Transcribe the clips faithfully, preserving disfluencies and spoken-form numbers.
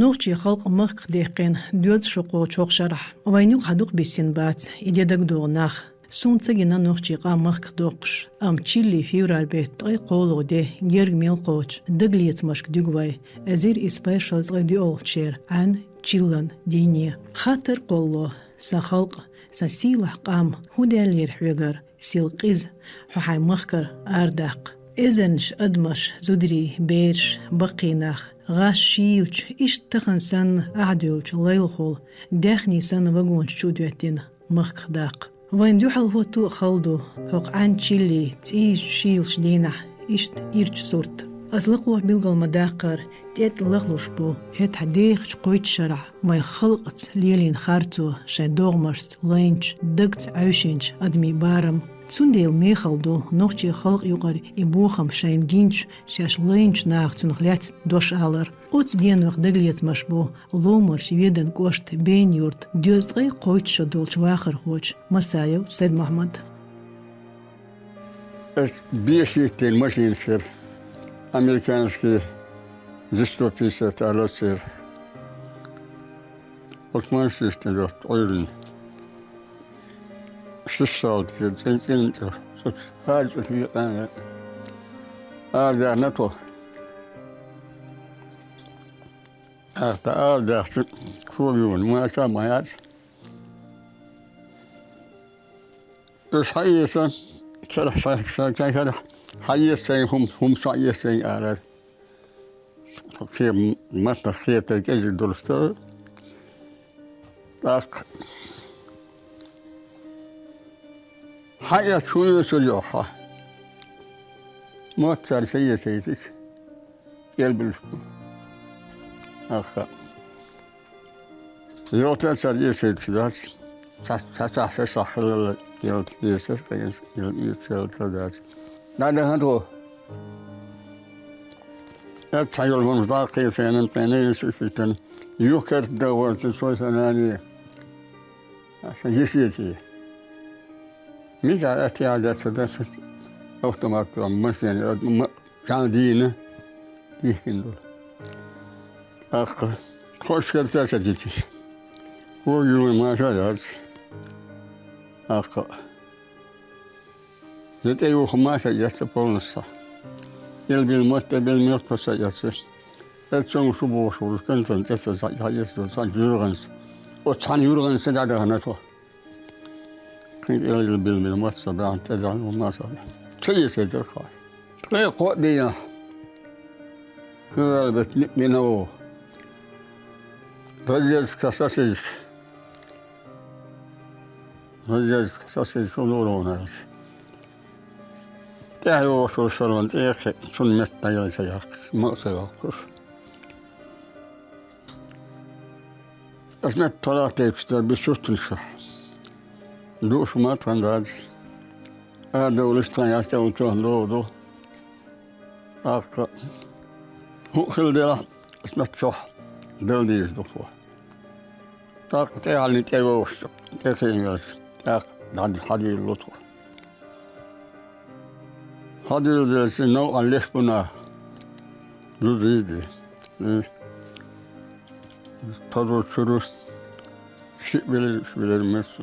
Нохчийн халкъ махках даьккхина доьзза шо кхочу хӀокху шарахь. Вайна юкъахь дукха бисина бац и де дагадогӀу нах. Суна ца гина нохчийн къам махках доккхуш, амма чиллин февраль беттан ткъе кхоалгӀа де герга мел кхочу дагалецамашка дуьгу вай, эзар исс бӀе шовзткъе доьалгӀачу шеран Ӏаьн чиллан дийне. Хаттар кхоллало: сан халкъ, сан сийлахь къам, хӀун даьллера хьоьгара сел къиза хьо хьайн махкара арадаккха? Эзарнаш адамаш, зударий, бераш, баккхий нах, гӀаш шийлачу, иштта тахана санна ахьа дуьллучу лайлахула, даьхний санна вагонаш чу а доьттина, махках даккха. Вайна дуьхьал хӀотто а хала ду хӀокху Ӏаьн чиллин цӀийзачу шийлачу дийнахь иштта ирчу сурт. Аса лакхахь билгал ма-даккхара, тӀетӀа лахлуш бу хӀетахь дехачу кхойтта шарахь вайн халкъаца лелийна харцо, шайн догӀмашца лайначу, дагца Ӏаьвшинчу адамийн барам. Цундела мехала ду нохчийн халкъан юкъара и бохам шайна гинчу, шаьш лайначу наха цунах лаьцна дош алар. Оцу денойх дагалецамаш бу Ломарчу Веданан кӀоштан Бен-Юрта доьзткъе кхойтта шо долчу вахархочу Масаев Сайд-Мохьмадан. Ас беш йиттина машинаш яра, американский зэ сто пятьдесят ала церан. Оцу машинаш тӀе йотту Ӏуьйранна. Шишшалла цӀе-, цӀе-, цӀе-, цӀе-, цӀе-, хӀара цӀе векъана. Арадаьхна тхо. Ахта арадаьхча, кога юна, маша ма яц. Уьш хьаэца, керахь ша-, ша-, ша-, керахь хьаэца шайн хӀума, хӀума ша эца шайн алар. Кхе-, маттах хетар кӀезиг долуш дара. ТӀаккха хьаэца хӀун оьцур йохьа? Мотт цара ца эцайтича, кӀелбуьлуш бу. Ахха. Йолта цара эсарчу дац. Ца, ца, ца, ца, ца, хилла, йолта эсар, кхин, йолта эсар, йолта дац. ДӀадахана тхо. Эццхьа йолу хӀуманаш дӀа а кхетийна, пхьенийн сушийтина, юхкерта дагӀорта цо сан нане, сан йишети. Мичахь аьттехьа дац, дац, автомат, машина, ма-, Жан дийна, дихкина долу. Аккха, тхо шкерта ца дити. Вон юй маша яц. Аккха. Я тӀе юха маша яц полностью. Ил бил мотт, тӀе бил мёртва ца яц. Эццо шу бохуш волуш, кӀантана тӀе ца, ца, ца, ца, ца, юргӀанца. О, цхьана юргӀанца дӀадахана тхо. Кхин кӀел билмира маца баьхна тӀедахьа ву маца. Ца эсай дара хаа. Ткъе кхоъ дийнахь. Хьоьгара бетт ниъ дина ву. Разведка сасийча. Разведка сасийча, шу лур ву аьлча. ТӀаьхьа йогӀуш волу шарван тӀе а кхиъна, цунна метта дӀаяла ца яккхаш, ма а ца йоккхуш. Ас метта тхо латтийча дара, би суртанашахь. Дууш ма тхан дац. Арадовлуш тхан яц тӀе ву чохь догӀу ду. ТӀаккха хӀуъа хила делахь, ас метта чохь дала дийр ду тхо. ТӀаккха тӀехьаллин тӀе вовшашца, тӀе кхин велча, тӀаккха дӀа хьадуьйлу тхо. Хьадуьйладелча, новкъан леш бу наха. Дуза йийди. И, тхо ду чуьра шиъ велира, уьш велира муьрса.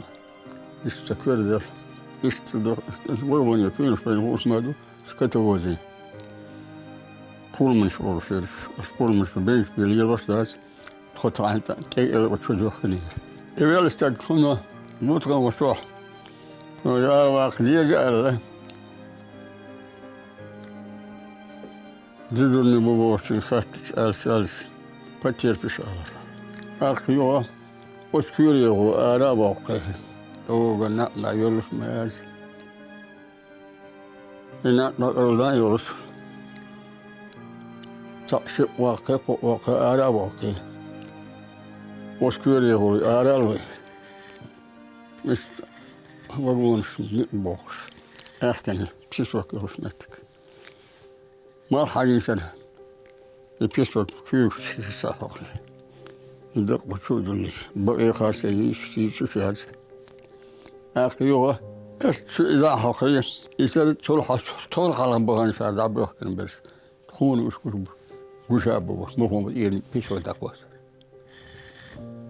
Иштта ца коьрдара. Иштта ду, иштта вай ван я, куьйнаш вайн хууш ма ду, скотовозий. Пулманаш олуш ераш. Ас пулманаш бенчу бен лелош дац. Тхо тхьаьна тӀе, тӀе а элла чу дуьххинера. И велла стаг хӀума бу тхан вачохь. Ара ваккха деза аьлла. Дежурный бу бохучуьнга хаьттича аьлча, аьлча, потерпишь аьлла. ТӀаккха юха оцу куьйре гӀур ара а воккхий. ТӀоган накъ дӀайоьллуш ма яц. И накъ дӀакъевлла а йолуш, цхьаъ шиъ ваккхий, кхоъ ваккхий, ара а воккхий. Оцу куьйре гӀур ара а лой. Иштта вагонаш ниъ бохуш, аьхкенан песок йолуш меттиг. Малх хьаьжначара и песок куьйгаш ца хьокхий. И дакъа чу а дуьллий, бакъе харций йийцуш, йийцуш яц. ТӀаккха юха ас чу и дӀа а хьокхий, и сара цул хьалха, цул хьалха баханчара дӀабоьхкина берш. Тхуна уьш гуш бу, гуш а бу, мухӀаммад ирна песок дӀакхоссар.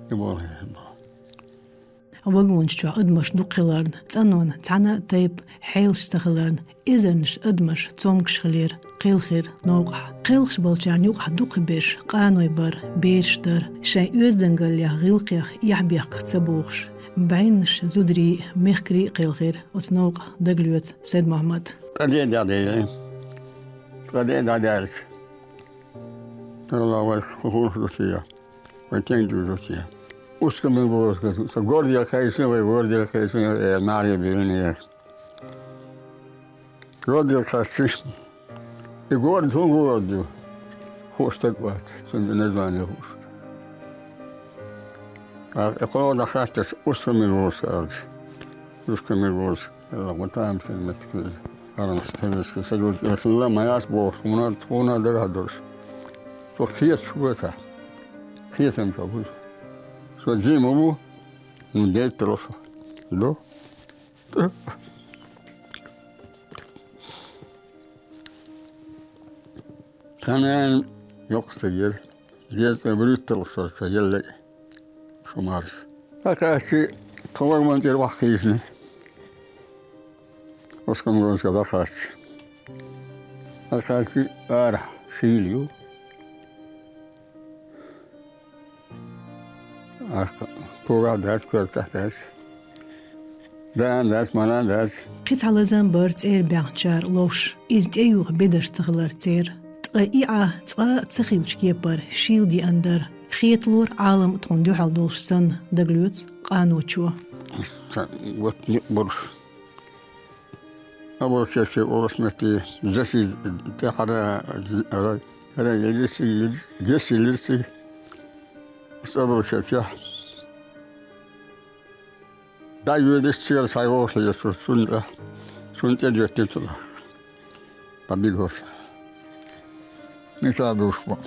И болх еза бо. Вагонаш чохь адамаш дукха хиларна, цӀанонна цхьана а тайпа хьелаш ца хиларна, эзарнаш адамаш цомгуш хилира, кхелхира новкъахь. Кхелхаш болчарна юкъахь дукхахберш къаной бара, бераш дара, шайн оьздангаллех, гӀиллакхех эхь-бехк ца бохуш. БӀеннаш зударий а, мехкарий а кхелхира оцу новкъахь, дагалоьцу Сайд-Мохьмада. Ткъа де дӀадаьлла. Ткъа де дӀадаьлча, Алла вайх хӀун хӀума ду те? Вай стенга дузу те? Ускамин гӀорас, со горде кхайсина, вай горде кхайсина, э, маре биллина. Горде кхаьчча, и город хӀун город ю? Хууш стаг вац, цуьнан название хууш. А, и кхо дӀахаттача, Ускамин гӀорас аьлча. Ускамин гӀорас. Ла гӀо тамашийна меттиг веза. Хьарамаш советский союз хилла ма яц бохуш, хӀуна, хӀуна дагахь долуш. Со кхеташ ву аса. Кхетам чохь ву. Со жима ву, ну, дейтта ло со. Ду? Тхан нана йоккха стаг яра. Деза цӀа буьйтталгӀа шо ца елла, шу марша. ДӀакхаьчча, тхо вагон тӀера охьакхийсина. Ускамин гӀорасга дӀакхаьчча. ДӀакхаьчча, арахь шийла ю. Ах, пурахь дац, коьртахь дац. Даан дац, манаан дац. Кхин цхьа лазам бара цӀера баьхначара ловш. Иза тӀеюха бедарш ца хилар церан. Ткъа и Ӏа цкъа а ца хиллачу кепара шийла деана дара. Хеталора Ӏалам а тхуна дуьхьал долуш санна, дагалоьцу къаночо. Сан вот некъ болуш. Обручаться олуш метте, жаши тӀаьхьара, ра-, ра-, гесси, гесси лирци. Ас обручаться. ДӀайоьдуш церан схьайогӀуш лезаш цунна тӀе, цунна тӀе доьттина цунах. Ткъа бигош. Мичахь душ бу?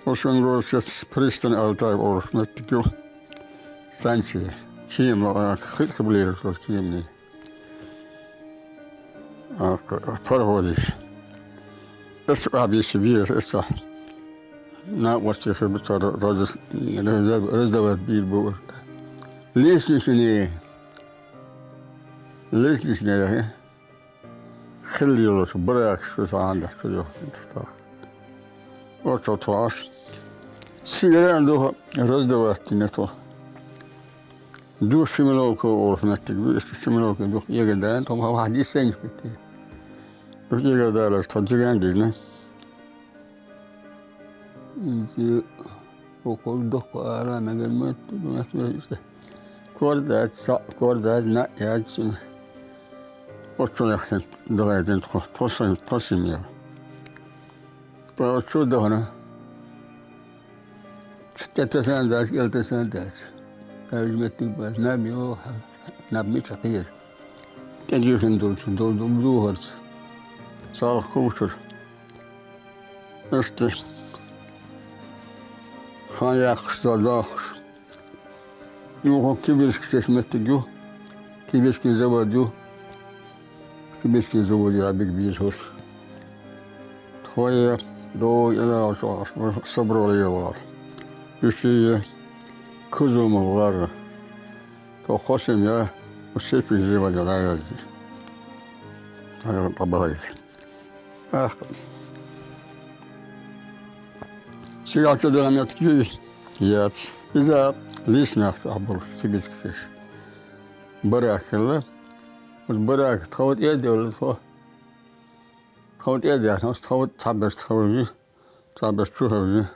Ускамин гӀорасчу пристань Алтай олуш меттиг ю. Станция. Кема, а, хи-, хи-, ближе кеманийн. А, пароходе. Аса къабийса веза, аса. Накъостий хир бу цара раза-, раза-, раздавать бийр бу. Лестничный. Лестничный, хилла йолуш баракаш шу цхьаьна дахьа чу йохкина тхо. Оццо тхо Ӏаш. Цигара а духа раздавать дина тхо. Ду Шимиловка олуш меттиг ду, иштта Шимиловка ду, эгар даьлла, тхо ма вахьа дисайнаш битти. Ду эгар далаш, тхо диган дигна. Иза около дохку ара мегар ма ду, ма ду, иза. Кор дац, са, кор дац, на яц цуьнан. Оццо яхкина дагайдина тхо, тхо сан, тхо семья. Тхо оццо дахана. Чу тӀе тесна дац, кӀел тесна дац. Кхаьжа меттиг бац, наб йо, наб мича кхера. ТӀедуьйхина долчу, дол-, дол-, духарца. Салх кучура. Иштта. Хан яккхаш, дол дохуш. Юха кибиршка тесна меттиг ю. Кибиршкин завод ю. Кибиршкин заводе дӀабига беза хӀорш. Тхо догӀу кӀелахь чохь собрал е вала. Уьш е Кузума вара. Тхо хо семья, уьш пижи ваьлла дӀаязди. Ара тӀабахайта. Ах. Цигахь чу дара меттиг юй? Яц. Иза лиснах чохь болуш, кибиршка тесна. Барак хилла. Оцу барака тхов тӀе а девлла тхо. Тхов тӀе а даьхна, оцу тхов цхьаберш тховжи, цхьаберш чу хевжи,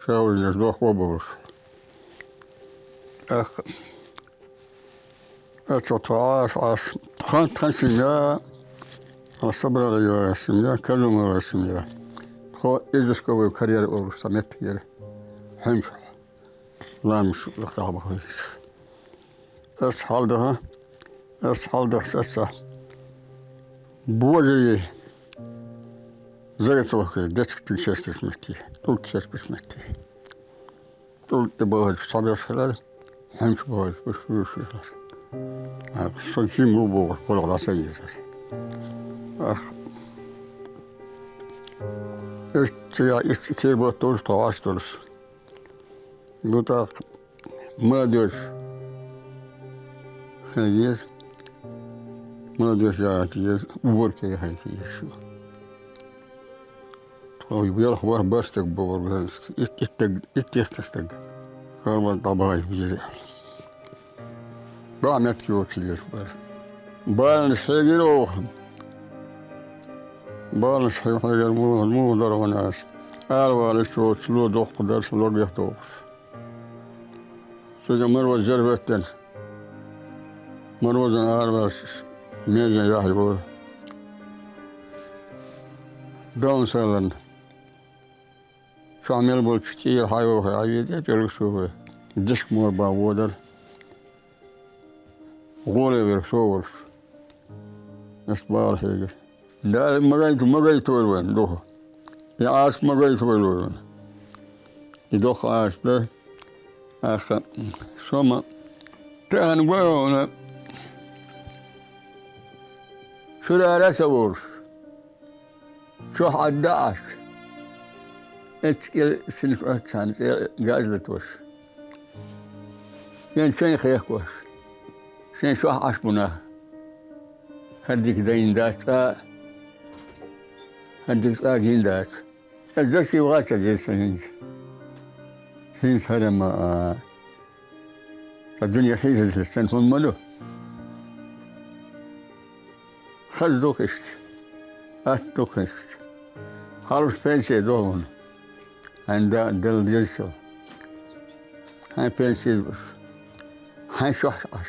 чу хевжинарш дохко а бовлуш. ТӀаккха, оццо тхо Ӏаш, Ӏаш, тхан, тхан семья, а собрала йола семья, Казумова семья. Тхо изисковой карьера олуш цхьа меттиг яра. Хьуьнчухь. Ламаш лахтахь бахийша. Ас хьалдаха, ас хьалдахча аса. Божий заготовка, дечка тин честаш метти, тулк честаш метти. Тулк тӀе бахарчу цхьаберш хилар, хьуьнчу бахарчу буш вуьш хилар. А, со жим ву бохуш, болх дӀа са езар. Ах. Иштта я, иштта кер батталуш, тхо Ӏаш долуш. Ду тӀаккха молодёжь хила еза, молодёжь яхийта еза, уборка яхийта еза шу. Тхо ялх ворхӀ бархӀ стаг бу вай, ит, ит стаг, ит, ит стаг. Хьалбан дӀабахийта беза. Бахьа меттиг йоцуш деза бара. Баланаш хьегира оха. Баланаш хье-, хьегира муха, муха дара хьуна ас. Ала валаш воцуш, ло доккха дарш, ло гех дохуш. Цуьнан Марваз жер хӀоьттина. Марвазан ала ваьлча, меже яхь йора. Даун саларна. Чохь мел болчу цӀера хьайоху хьаведе, тӀелгаш ву вай. Дешка мор бан водар. ГӀоле верг со волуш. Ас бала хьегира. Дала магайта, магайта вайла вайн духу. И Ӏаса магайта вайла вайн. И доху Ӏаса дан. Аха, со ма тахана гой хьуна. Чуьра ара а ца волуш. Чохь Ӏадда Ӏаш. Эццигел синах оццахьана цӀе газ латош. Шен чайн хехкош. Шен чохь Ӏаш бу нах. ХӀара дика дайна дац цкъа а, хӀара дика цкъа а гина дац. Аса даши ваха ца деза сан хӀинца. ХӀинца хӀара ма а. Сан дуьне хьийзадалаш сан хӀума ма ду. Хаза ду-кх иштта. Атта ду-кх иштта. Хьалуш пенсия ду хьуна. Хьайн да, Дала дезачул. Хьайн пенсия ду уьш. Хьайн чохь Ӏаш.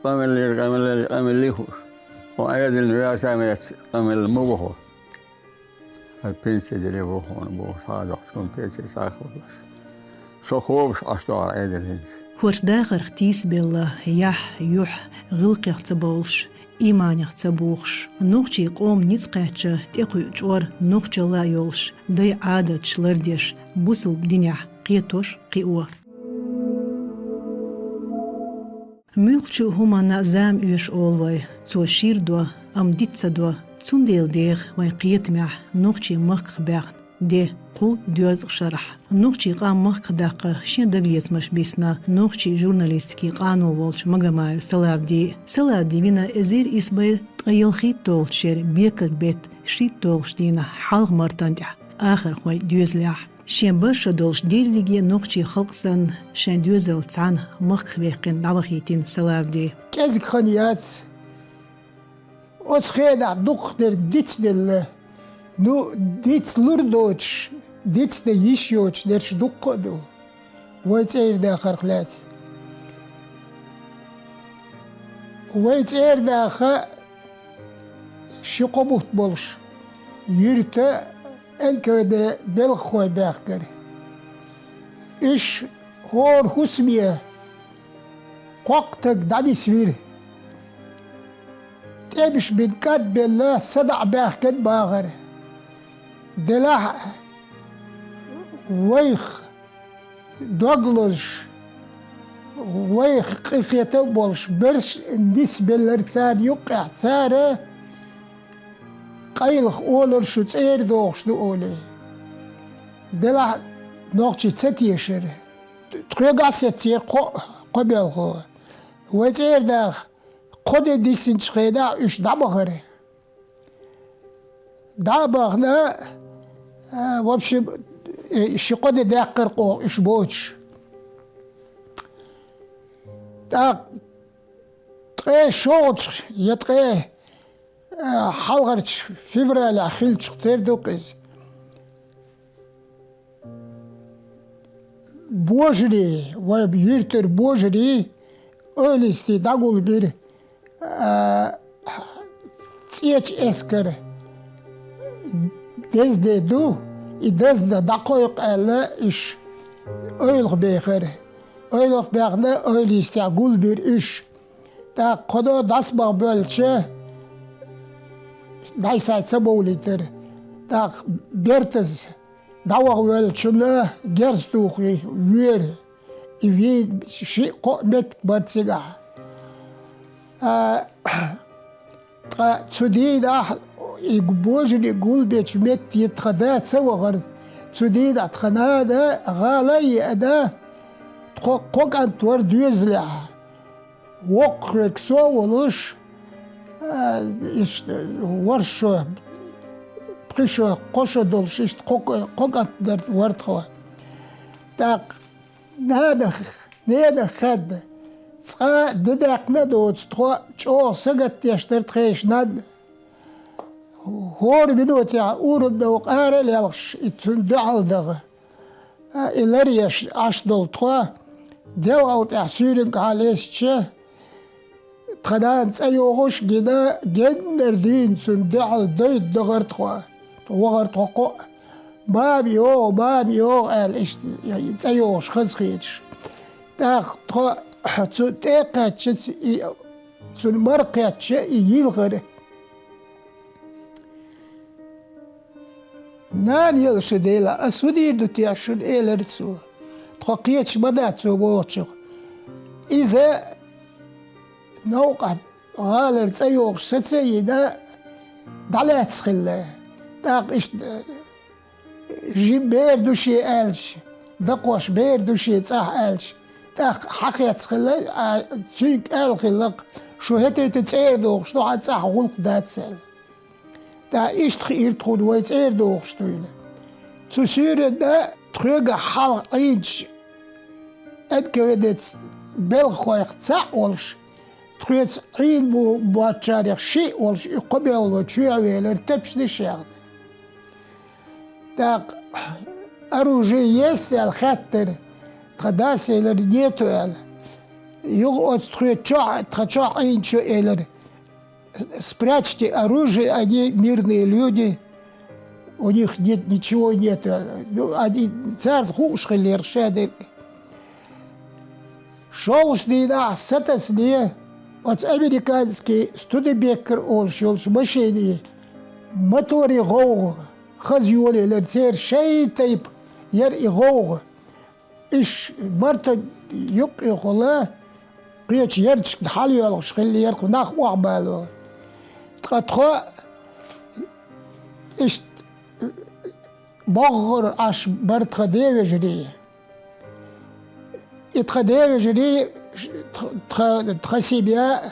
Къамеллера, къамеллера, къамеллий хууш. Хьо Ӏедална веса а веца, къамелла ма ву хьо. ХӀара пенсия деле ву хьуна бохуш, хьадоккхуш, хӀун пенсия схьахуьлуш. Со ховуш Ӏаш ду хӀара Ӏедал хӀинца. ХӀорш дахарх тийсабелла, яхь, юьхь, гӀиллакхех ца бовлуш, ийманех ца бухуш, нохчийн къоман ницкъ кхаьчна тӀекхуьу чкъор нохчалла а йолуш, дай Ӏадаташ лардеш, бусулба динехь кхетош кхио. Муьлххачу хӀуманна зама оьшу олу вай, цо шир до, амма диц ца до. Цундела деха вайн кхетамехь нохчийн махках баьхна де кху доьзткъа шарахь. Нохчийн къам махках даккхар шен дагалецамаш бисна нохчийн журналистикин къано волчу Магомаев Салавди. Салавди вина эзар исс бӀе ткъе ялхитталгӀачу шеран бекарг беттан шийтталгӀачу дийнахь Хьалха-Мартан тӀехь, ахархойн доьзалехь. Шен баршо долуш дерриге нохчийн халкъ санна, шайн доьзалца цхьаьна махках ваьккхина дӀавахийтина Салавди. КӀезиг хан яц. Оцу хенахь дукхахдерг дицделла. Ну, дицлур доцуш, дицдан йиш йоцуш дерш дуккха а ду. Вай цӀера дахарх лаьцна. Вай цӀера даха ши-кхо бутт болуш, юьрта Н К В Д белхахой баьхкара. Уьш хӀора хӀусаме кхоккха таг дӀанисвира. ТӀемаш бина кӀадбелла, садаӀа баьхкина бахара. Делахь а, вайх дог лозуш, вайх къинхетам а болуш берш нисбеллара царна юккъехь, цара къайлаха олура шу цӀера дохуш ду олий. Делахь а нохчий ца тешара. Тхоьгахь а сецира кхо, кхо белхо. Вай цӀера даха кхо де диссинчу хенахь уьш дӀабахара. ДӀа а бахана, а, в общем, э, ши-кхо де даьккхира оха уьш боцуш. ТӀаккха ткъе шолгӀачу я ткъе, а, хьалхарчу февралехь хиллачух тера ду-кх иза. Божарий, вай юьртара божарий, ойлисте дӀагулбира, а, цӀечу эскар дезде ду, и дезда дӀакхойкху аьлла, уьш ойлах бехара. Ойлах баьхна, ойлистехь гулбира уьш. ТӀаккха кхо до дӀасабаха боьлча, дӀай-схьай ца бовлийтара. ТӀаккха бертаза дӀаваха воьллачунна герз тухий вера. И вий шиъ-кхоъ меттиг бара цигахь. А, ткъа цу дийнахь и божарий гулбечу метте тхан да ца вахара, Цу дийнахь тхан нана гӀала а еана, тхо кхо кӀант вара доьзалехь. Воккхах верг со а волуш, а, иштта ворхӀ шо, пхи шо, кхо шо долуш, иштта кхо, кхо кӀант вара тхо. ТӀаккха нанах, ненах хаьдда, цкъа а де даьккхина а доцу, тхо чӀогӀа сагатдеш дара тхешан нанна. ХӀора минотехь урамна вукху ара а лелхаш, и цунна дуьхьал даха. А, и ларъеш Ӏаш долу тхо, делкъал тӀехь суьйригахьа лестича, тхан нана цӀа йогӀуш а гина, геннара дийна цунна дуьхьал девдда дахара тхо. ВахӀара тхо кхоъ. «Мама йогӀу, мама йогӀу», — аьлла, иштта цӀа йогӀуш хазахеташ. ТӀаккха тхо цу тӀе а кхаьчча, и, цунна мара кхаьчча, и йилхира. «Нана елла шу делахь, ас хӀун дийр ду те шуна?» — элира цо. «Тхо кхеташ ма дац цо бохучух». Иза новкъахь гӀалара цӀа йогӀуш саца а йина, дӀалаьцна хилла. ТӀаккха иштта жима бер ду шен аьлча, дакхош бер ду шен цӀахь аьлча, тӀаккха хьакхецна хилла, а, цуьнга аьлла хилла-кх: «Шу хӀетахь цӀера догӀуш ду, хьан цӀахь гӀуллакх дац», — аьлла. ТӀаккха иштта хиира тхуна вай цӀера догӀуш дуйла. Цу суьйранна тхоьгахь хьалха Ӏийначу Н К В Д-ца белхахойх цхьаъ волуш, тхоьца Ӏийна бу-, боцучарех шиъ волуш, и кхо белхало чоьхьа велира, тапчанаш яьхна. ТӀаккха оружие есть аьлла хаьттира, тхан дас элира: «Нету», — аьлла. Юха оцу тхоьца чохь, тхан чохь Ӏийначо элира: «Спрячьте оружие, они мирные люди, у них нет, ничего нет». Ну, они, царна хууш хиллера ша дерг. ШолгӀачу дийнахь сатасане оцу американский Студебеккер олуш йолчу машенийн моторе гӀовгӀа хаза йолаелира, церан шайн тайпа яра и гӀовгӀа. Иш Марта юккъехула кхечу ярташкахь хьалайоьлхуш хиллера кху нах охьабало. Ткъа тхо иштта боггӀур Ӏаш бара тхан девежарий. И тхан девежарий, тха, тха, тхан семья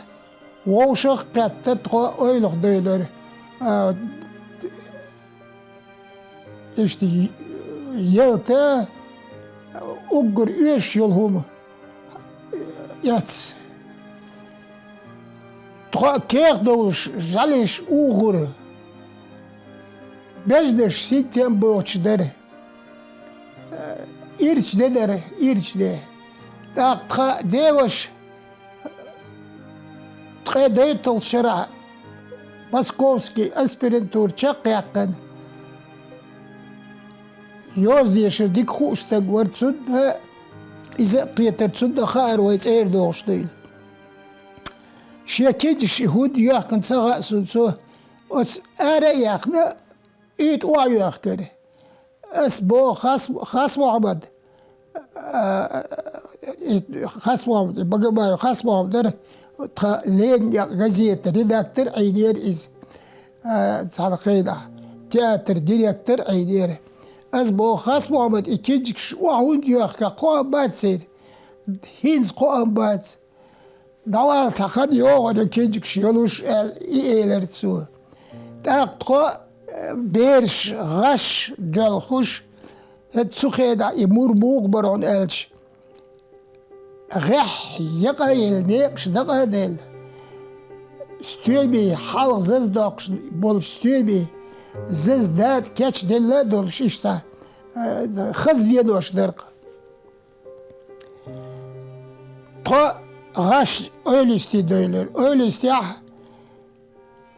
вовшах а кхетта, тхо ойлах девлира. А, Иштта ялта уггар оьшуш йолу хӀума эцна. Тхо кехат довлуш, жӀаьлеш ухура. Бежнаш синтем боцуш дара. Ирча де дара, ирча де. ТӀаккха тхан деваша ткъе дейтталгӀачу шарахь Московский аспирантура чекхъяьккхина. Йоза дешар дика хууш стаг вара, цунна иза а кхетара, цунна хаьара вай цӀера догӀуш дуйла. Шен кегийрхой хӀунда йоьхкина ца хаьа суна цо, оцу ара а яьхна, уьйтӀа охьайоьхкира. Ас боху Хас-, Хас-Мохьмад, а, и Хас-Мохьмад, и Багамаев Хас-Мохьмад дара, тхан «Ленин» газетан редактор Ӏийнера иза. А, цхьана хенахь театран директор Ӏийнера. Ас боху: «Хас-Мохьмад, и кегийрхой охьа хӀунда йоьхкина, кхоам бац церан?» «ХӀинца кхоам бац». «ДӀавала, цхьа хан йогӀур ю кегийрхой йолуш», — аьлла, и элира цо. ТӀаккха тхо, э, бераш, гӀаш доьлхуш, хӀета цу хенахь и мур муха бара хьуна аьлча, гӀеххьа якъа а елла, некъаш дакъа а делла, стоьмий, хьалха заза доккхуш болчу стоьмий, заза дада кечделла а долуш, иштта, э, хаза денош дара-кх. Тхо гӀаш ойлисте девлира. Ойлистехь,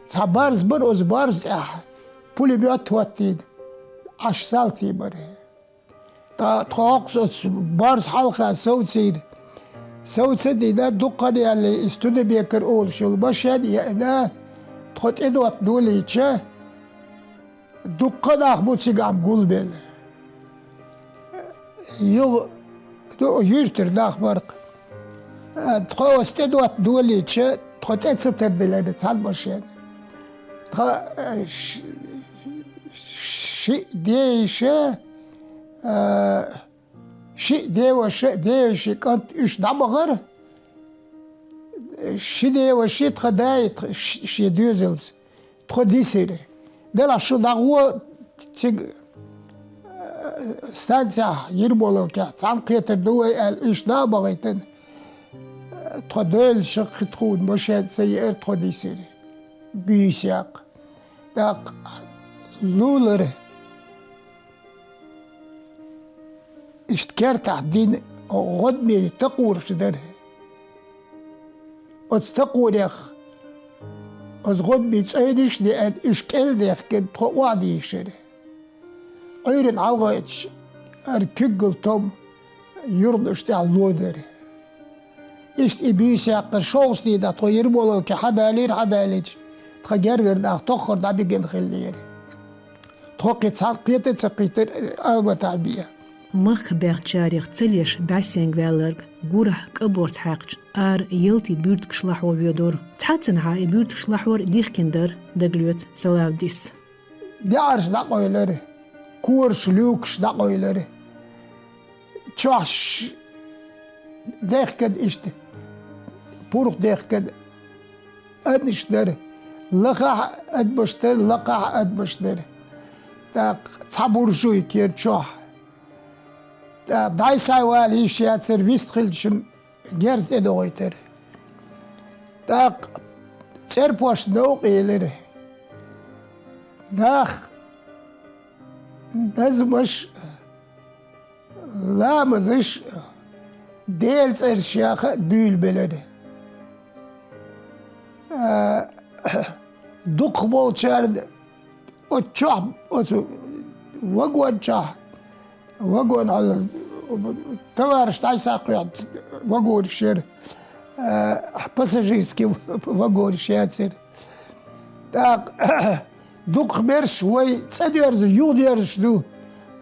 цхьа барз бара, оцу барза тӀехь пулемёт хӀоттийна, Ӏаш салтий бара. Ткъа тхо хӀокхуза оцу барза хьалха совцийна. Совца а дина, дукха хан яьлла и Студебеккер олуш йолу машен а еана, тхо тӀедоттадолийча, дуккха нах бу цигахь гулбелла. Юха, ду, юьртара нах бара-кх. Тхо оцу тӀедоттадолийча, тхо тӀе ца тардиллира цхьана машена. Тхан, э, ш-, шиъ ден йиша, а, ши деваша, деваша кӀант уьш дӀабахара, ши деваша тха дай тх-, ш-, шен доьзалца тхо дисира. Делахь шу дӀагӀо цига, а, станцехь, Ермоловкехь, цхьаьнакхетар ду вай аьлла, уьш дӀа а бахийтина, тхо девлла шаккхе тхуна машен ца еара, тхо дисира. Буьйса яккха. ТӀаккха лулара. Иштта кертахь дина гӀодмийн такхораш дара. Оцу такхорех оцу гӀодмийн цӀийнаш а деана, уьш кӀел а дехкина, тхо охьадийшира. Ӏуьйранна хьалхаваьлча, хӀара куьггал том юханаш тӀехь ло дара. Иштта и буьйса яккхар шолгӀачу дийнахь тхо Ермоловке хьадалийра, хьадалийча, тхан гергара нах тоххара дӀабигина хиллера. Тхо кхин цхьаьнакхета а ца кхийтира Алматахь бен. Махках баьхначарех ца леш бӀаьстенга ваьлларг гурахь кӀаборца хьаькхча, ара ялтий буьртигаш лахьо воьдура. Цхьаццанхьа и буьртигаш лахьор дихкина дара, дагалоьцу Салавдис. ДеӀарш дӀакъовлира, кораш, люкаш дӀакъовлира. Чохь ш-, дехкина иштта, пурх дехкина, адамаш дара. Лахахь а адамаш дара, лакхахь а адамаш дара. ТӀаккха цхьа буржуйка яра чохь. ТӀаккха дӀай-схьай вала йиш яцара, вистхилча герз тӀедогӀуьйтура. ТӀаккха цӀерпошт новкъа елира. Нах назмаш, ламазаш, Делан цӀераш яха а буьйлабелира. А, дукхахболчарна оцу чохь, оцу вагон чохь, вагон хьала, товараш дӀасакхоьхьа вагонаш яра, а, пассажирский вагонаш яцара. ТӀаккха дукхахберш вай цӀа доьрзуш, юха доьрзуш ду.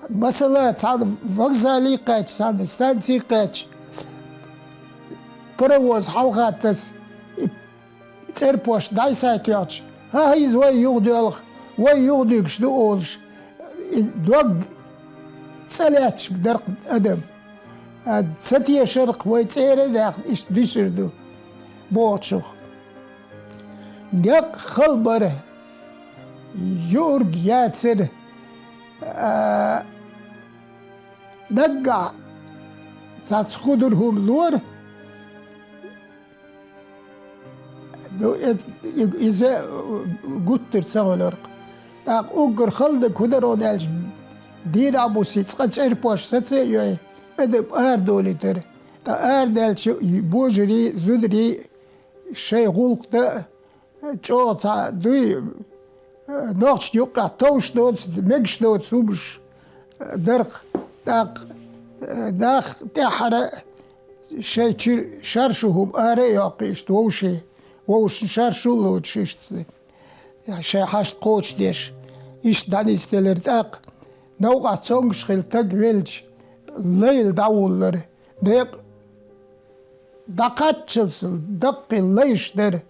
Масала, цхьана вокзале кхаьчча, цхьана станци кхаьчча, паровоз хьалха таса, и цӀерпошт дӀай-схьай тоьхча, хӀа, иза вай юха доьлху, вай юха дуьгуш ду олуш, и дог цӀа лаьтташ дара адам. А, ца тешарх вай цӀера а даьхна, иштта дуьсур ду бохучух. Некъ хала бара, юург яцара, а, наггахь цхьацца худур хӀума лора, ну, эц-, и-, иза гуттар ца хуьлуркх. ТӀаккха уггар хала даг хӀун дара аьлча, дийнахь-буси цкъа цӀерпошт саца а йой, адам арадолуьйтура. Ткъа арадаьлча, божарий, зударий шайн гӀуллакх дан а, чӀогӀа цхьа дуй, нохчашна юккъехь товш доцу, мегаш доцу хӀумаш дарх, тӀаккха нах тӀаьххьара шайн чуьра шаршу хӀума ара а йоккхуш, иштта вовшийн, вовшашна шаршу а лоцуш, иштта шайн хьашт кхочушдеш, иштта дӀанисделира. ТӀаккха новкъахь цомгуш хилла таг велча, лайла дӀавуллара. Декъ дӀакхаччалц даккхий лайш дара.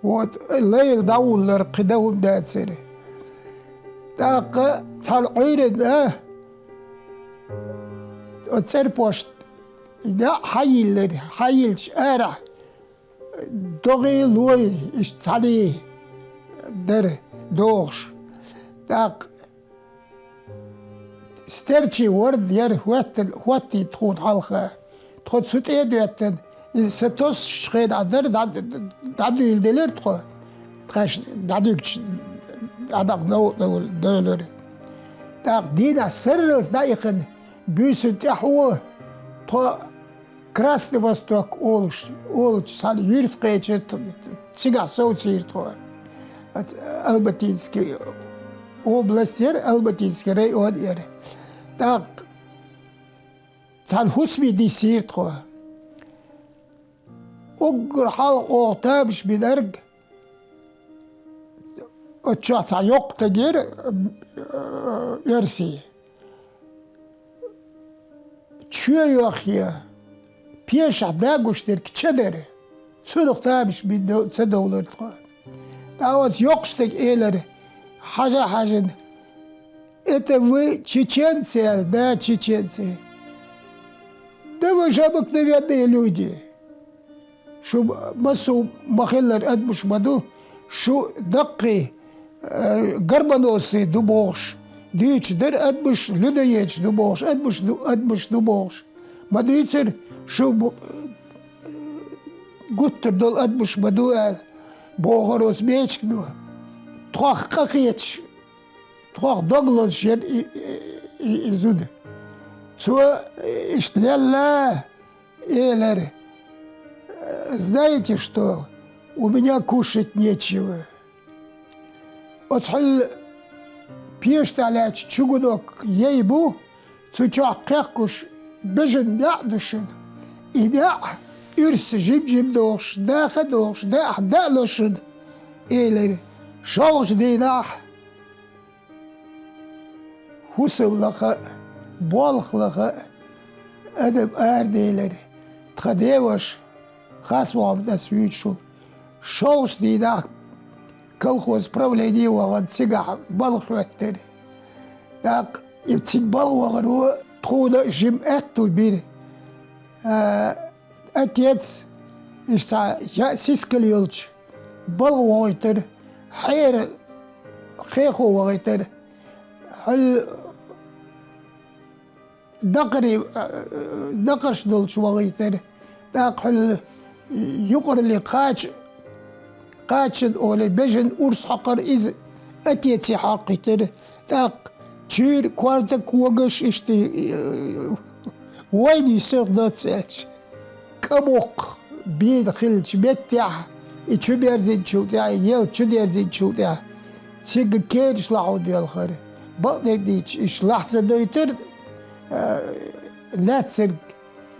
Вот, лайла дӀавуллара, кхин дан хӀума дацара. ТӀаккха цхьана Ӏуьйранна оцу цӀерпошт неӀ хьайиллира, хьайиллича арахь догӀий, лой, иштта цхьаьний дара догӀуш. ТӀаккха стерчий ворда яра хӀоьттина, хӀоттийна тхуна хьалха. Тхо цу тӀе а доьттина, иза са тосучу хенахь дара, дӀа-, дӀадуьйладелира тхо. Тхаьш дӀадуьгучу дӀадакъа новкъа довлура. ТӀаккха дийнахь сарралц дӀаихина, буьйсанна тӀаьхьо тхо Красный Восток олуш, олучу цхьана юьрта кхечира, цигахь совцийра тхо. Ац-, Алматинский область яра, Алматинский район яра. ТӀаккха цхьана хӀусаме диссийра тхо. Уггар хьалха оха тамаш бинарг, оцу чохь цхьа йоккха таг яра, э, оьрси. Чоь йоххе, пешахь дагуш дерг ча дара. Цунах тамаш бина дов-, ца довлура тхо. ТӀаккха оцу йоккхачу стага элира, хьажа-хьаьжна, «Это вы чеченцы?» — аьлла. «Да, чеченцы». «Да вы же обыкновенные люди». Шу массо ма-, ма хиллара адамаш ма ду, шу даккхий, э, горбоносые ду бохуш, дуьйцуш дара адамаш, людоедаш ду бохуш, адамаш ду, адамаш ду бохуш. Ма дуьйцура, шу бу-, гуттар долу адамаш ма ду аьлла, бохура оцу мечигано. Тхох къа кхеташ, тхох дог лозуш яра и, и, и, и зуда. Цо иштта лелла, элира: «Знаете что? У меня кушать нечего». Оцу хьуьлла пеша тӀехь лаьтташ чугунок яй бу, цу чохь кхехкуш бежана неӀ ду шуна. И неӀ уьрса жим-жим дохуш, даха а дохуш, даьӀахь даа ло шуна, элира. ШолгӀачу дийнахь хӀусам лаха а, болх лаха а адам араделира. Тхан деваша, Хасмохьмад ас вуьйцуш волу, шолгӀачу дийнахь колхоз правление вахана, цигахь балха хӀоьттира. ТӀаккха и цига балха вахаро тхуна а жима аьтту бира. А, отец, иштта цхьа яа сискал йолчу, балха вахийтира, хьера хехо вахийтира. Хьал дакхаре, дакхарш долчу вахийтира. ТӀаккха хьуьлла юкъаралле кхача, кхачан олий, бежана урс хьокхура, иза отеце хьокхуьйтура. ТӀаккха чуьйра корта когаш иштта, вайна йисур доцу аьлча. КӀа боккха бийна хиллачу меттехь, и чу берзинчул тӀаьхьа, и елта чу дерзинчул тӀаьхьа, цига кедаш лахьо доьлхура. Бакъдерг дийцича, иштта лахьца дойтура, а, лаьцнарг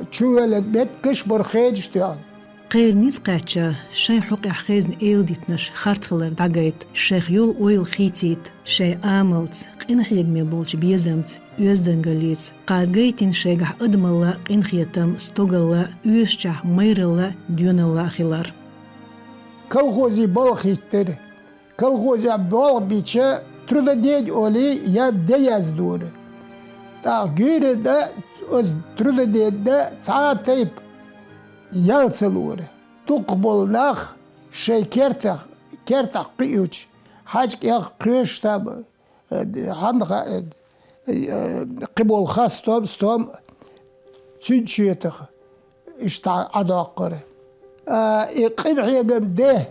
чу велларг меттигаш бара, хедаш тоьхна. Кхеран ницкъ кхаьчча, шайн хьокъехь хезна эладитанаш харц хилар дӀагайта, шайх йолу ойла хийцийта, шайн амалца, къинхьегаме болчу безамца, оьздангаллица, кхара гайтина шайгахь адамалла къинхетам, стогалла, оьшучохь майралла, доьналла хилар. Колхозе балха хӀиттира. Колхозехь болх бича, трудодень олий, я де яздора. ТӀаккха гуьйранна оцу трудоденьна цхьа а тайпа ял ца лора. Дукхахболу нах шайн кертах, кертахь кхиъча, хьаьжкӀех кхоьшуш там, э, хьанна хаьа, э, кхиболу хас стом, стом цуьнан чоьтах иштта Ӏадоккхура. А, и къинхьегам де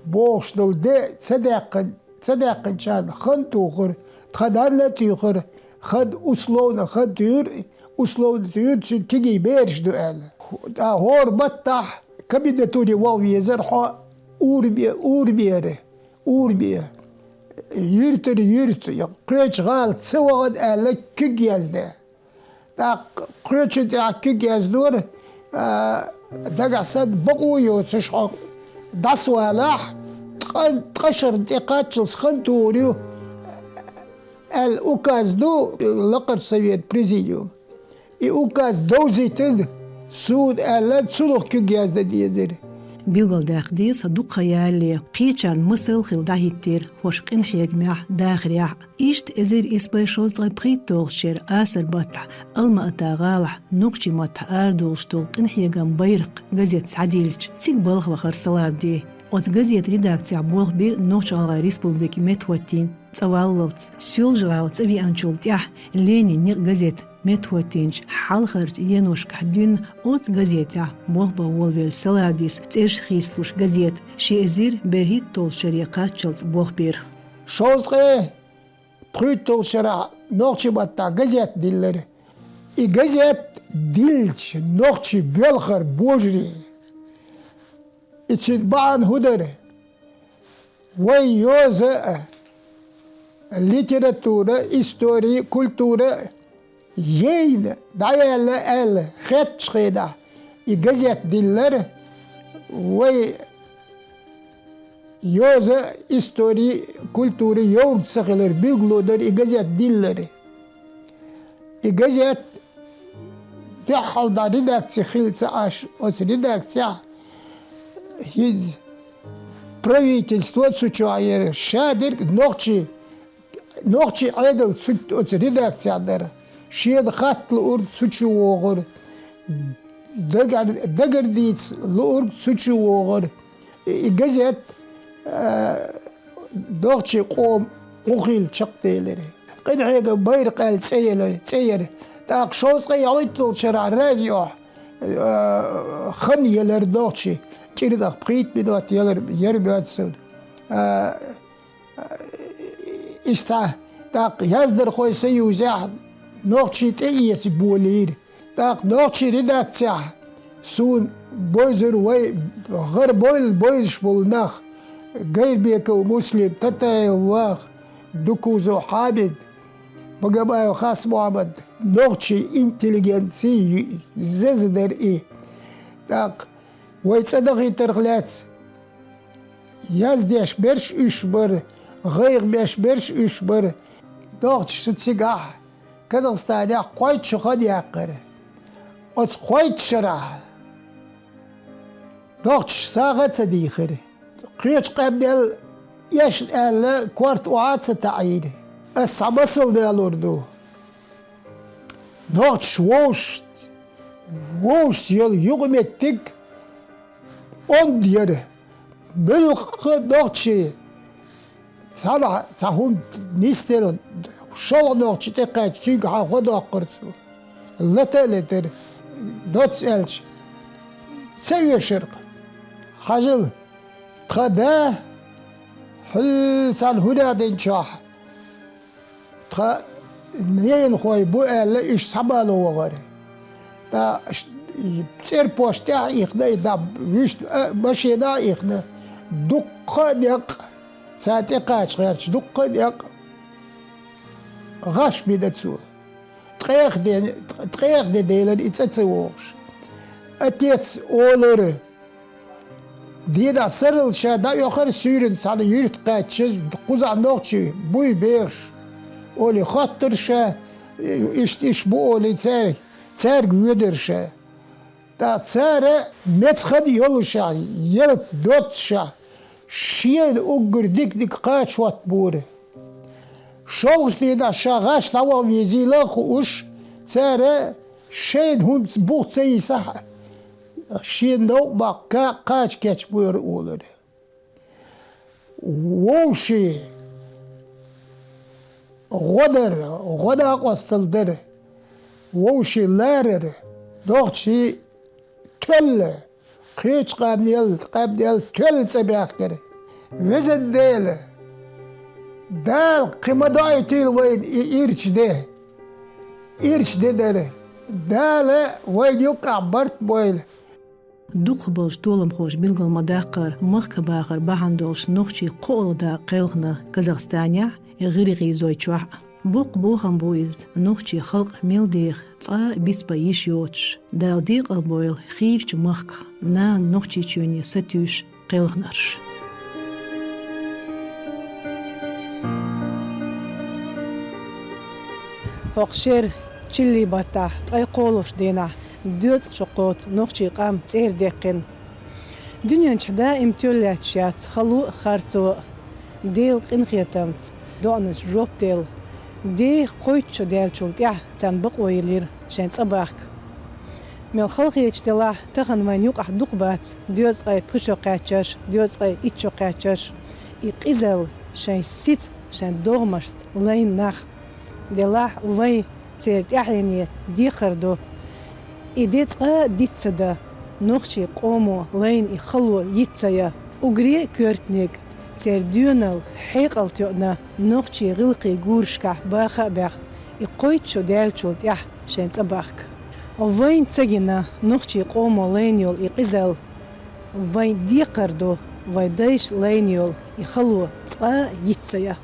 бохуш долу де ца даьккхина, ца даьккхинчарна хан тухура, тхан нанна а туьйхира, хан условно, хан туьйра, условно туьйра, цуьнан кегий бераш ду аьлла. ТӀаккха хӀора маттахь кабинатуре ваха везара хьо ур бе-, ур бера. Ур бе, юьртара юьрта, я кхечу гӀала ца вахана аьлла, куьг язде. ТӀаккха кхечу тӀехь куьг яздора, а, дагахь санна бакъо йоцуш хьо дӀасавалахь, ткъа-, ткъа шарна тӀе кхаччалц хан тухур ю, аьлла, указ ду лакхарчу совет президиум. И указ довзийтина суна аьлла, цунах куьг яздан дезира. Билгалдаккха деза, дукха хан ялале, кхечарна масал хилла дӀахӀиттира хӀорш къинхьегамехь, дахарехь. Иштта эзар исс бӀе шовзткъе пхийтталгӀачу шеран асар баттахь Алма-Ата гӀалахь нохчийн маттахь арадолуш долу къинхьегаман байракх газетаца схьадиллича, цига балха вахара Салавди. Оцу газетан редакцехь болх бира Нохч-ГӀалгӀайн Республикин меттахӀоттийна цӀа валлалц, Соьлжа-ГӀала цӀа веанчул тӀаьхьа Ленин некъ газетан меттахӀоттийначу хьалхарчу еношкахь дуьйна оцу газетехь болх бан волавеллачу Салавдис цӀераш хийцалуш газета ши эзар берхӀитталгӀачу шаре кхаччалц болх бира. Шовзткъе пхуьйтталгӀачу шарахь нохчийн маттахь газета диллира. И газета диллича, нохчий боьлхура божарий. И цуьнан бахьана хӀун дара? Вайн йоза а, литература, истори, культура а яйна, дӀаяьлла аьлла, хеттачу хенахь и газета диллира, вайн йоза, истори, культура йовр ца хилар билгало дара и газета диллира. И газет дуьххьал дӀа редакци хилла ца Ӏаш, оцу редакцехь хӀинца правительство цу чохь яра, шадерг нохчий Нохчийн Ӏедал цу оцу редакцехь дара. Шена хатта луург цу чу вогӀура. Дагар-, дагардийца луург цу чу вогӀура. И газет, а, нохчийн къоман гӀуллакхе чекхделира. Къинхьегаман байракх аьлла цӀе елира, цӀе яра. ТӀаккха шовзткъе ялхитталгӀачу шарахь радиохь, а, хан елира нохчийн. КӀирнах пхийтта минот елира, яра моьтту суна. А, Иштта, тӀаккха яздархойн союзехь нохчий тӀеэца болийра. ТӀаккха нохчийн редакцехь суна бовзар вай, гӀар бовза-, бовзаш болу нах: Гайрбеков Муслим, Татаев Ваха, Дукузов Хьамид, Магомаев Хасмухьаммад, нохчийн интеллигенцин зеза дара и. ТӀаккха вай цӀа дахийтарх лаьцна яздеш берш уьш бара, гӀайгӀа беш берш уьш бара. Нохчаша цигахь Казахстанехь кхойтта шо хан яьккхира. Оцу кхойтта шарахь нохчаша сагӀа а ца дийхира. Кхечу къаьмнел эшна аьлла корта охьа а ца таӀийра. Ас цхьа масал далор ду. Нохчаша вовшашца, вовшашца йолу юкъаметтиг онда яра. Муьлхха нохчий цхьана цхьа хӀума нисделла, шолгӀа нохчо тӀекхаьчча, цуьнгахьа гӀо доккхура цо. Лата а летира, доцца аьлча, ца оьшура-кх. Хьажал, тхан да, хьуьлла царна хӀун а динчохь, тхан ненахой бу аьлла, уьш схьабало вахара. Ткъа ш-, цӀерпошт тӀехь а ихна, и дӀа вуьшта а машенахь а ихна, дуккха а некъ, цара тӀекхача гӀерташ, дуккха а некъ гӀаш бина цо. Ткъех де, ткъех де делира и цӀа ца вогӀуш. Отец олура, дийнахь сарралц ша дӀаоьхура суьйранна цхьана юьрта кхаьчча, кхузахь нохчий буй бехаш, олий, хоттура ша, иштта иштта бу олий цаьрга, цаьрга воьдура ша. Ткъа цара меца хан йолушехь, ялта доццушехь, шена уггар дика-дика кхача хӀоттабора. ШолгӀачу дийнахь ша гӀаш дӀаваха везийла а хууш, цара шайна хӀуманца бух ца йисахь а, шена новкъа баккха кхача кечбора олура. Вовшийн гӀо дара, гӀо накъосталла дара, вовшийн ларар, нохчий тоьлла, кхечу къаьмнел, къаьмнел тоьлла цӀа баьхкира. Везан Дела, Дала кхин ма доуьйтийла вайна и ирча де. Ирча де дара. Дала вайна юккъехь барт бойла. Дукхахболчу толамхоша билгал ма-даккхара, махкахбахар бахьана долуш нохчий кхоалгӀа дакъа кхелхина Казахстанехь а, ГӀиргӀизойчохь а. Боккха бохам бу иза, нохчийн халкъ мел деха цкъа а бицбан йиш йоцуш, Дала декъал бойла хийрачу махках нана Нохчийчоьне сатуьйсуш кхелхинарш. ХӀокху шеран чиллин баттахь, ткъе кхоалгӀачу дийнахь, доьзткъа шо кхочу нохчийн къам цӀера даьккхина. Дуьнен чохь даим тоьлла лаьтташ яц хало а, харцо а. Делан къинхетамца, доӀанашна жоп делла, деха кхойтта шо даьллачул тӀаьхьа царна бакъо йиллира шайн цӀа бахка. Мел халахеташ делахь а, тахана вайна юкъахь дукха бац доьзткъе пхи шо кхаьчнарш, доьзткъе итт шо кхаьчнарш, и къизалла шайн сица, шайн догӀмашца лайна нах. Делахь а вай церан тӀаьхьене декхар ду. И де цкъа а диц ца дан, нохчийн къомо лайна и хало йиц ца ян. Уггаре а коьртаниг, церан доьналла хьекъал тоьъна, нохчийн гӀиллакхийн гурашкахь баха а баьхна, и кхойтта шо даьллачул тӀаьхьа шайн цӀа бахка. Вайна ца гина нохчийн къомо лайна йолу и къизалла, вайн декхар ду, вайн дайша лайна йолу и хало цкъа а йиц ца ян.